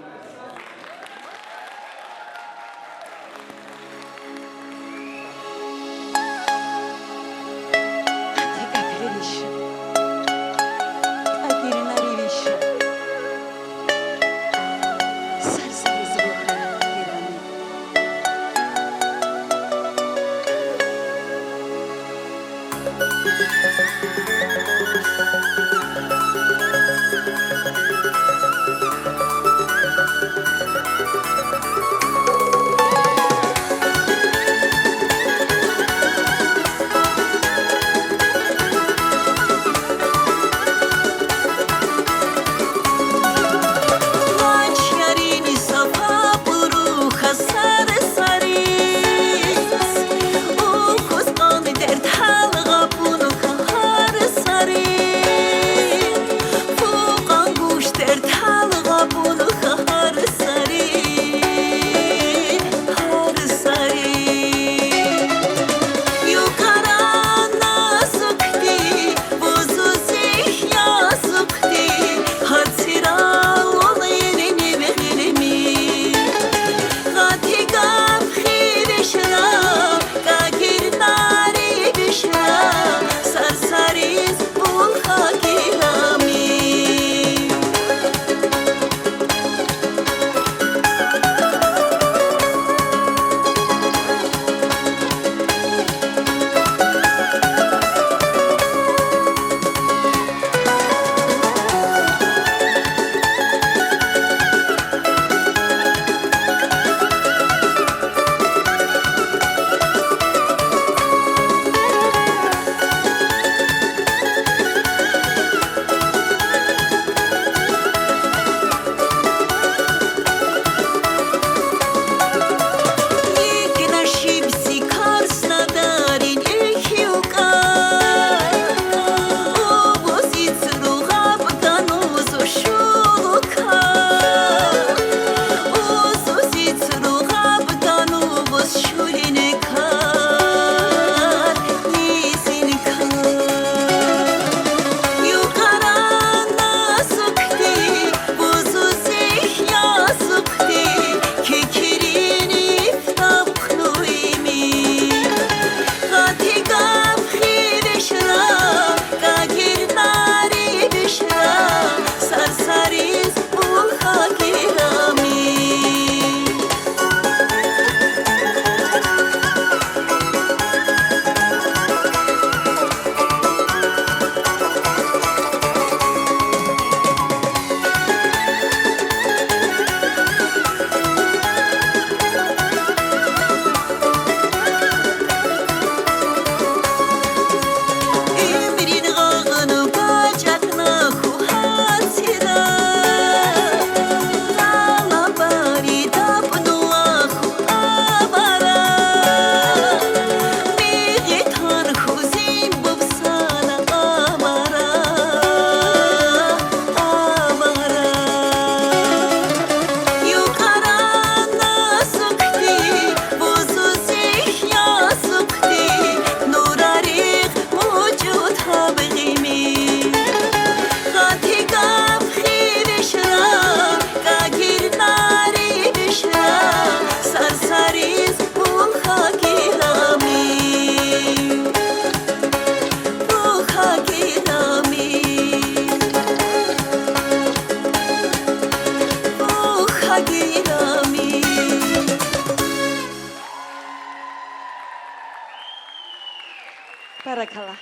Баракалла.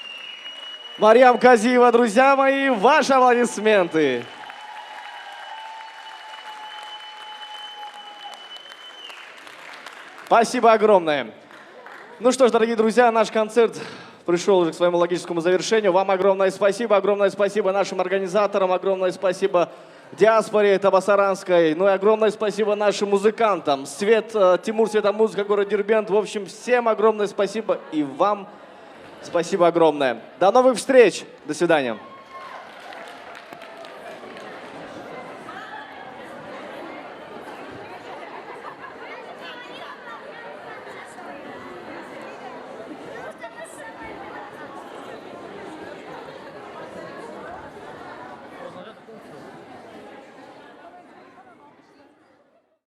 Марьям Казиева, друзья мои, ваши аплодисменты. Спасибо огромное. Ну что ж, дорогие друзья, наш концерт пришёл уже к своему логическому завершению. Вам огромное спасибо, огромное спасибо нашим организаторам, огромное спасибо диаспоре табасаранской. Ну и огромное спасибо нашим музыкантам. Свет, э, Тимур, «Света музыка», город Дербент. В общем, всем огромное спасибо и вам спасибо огромное. До новых встреч. До свидания.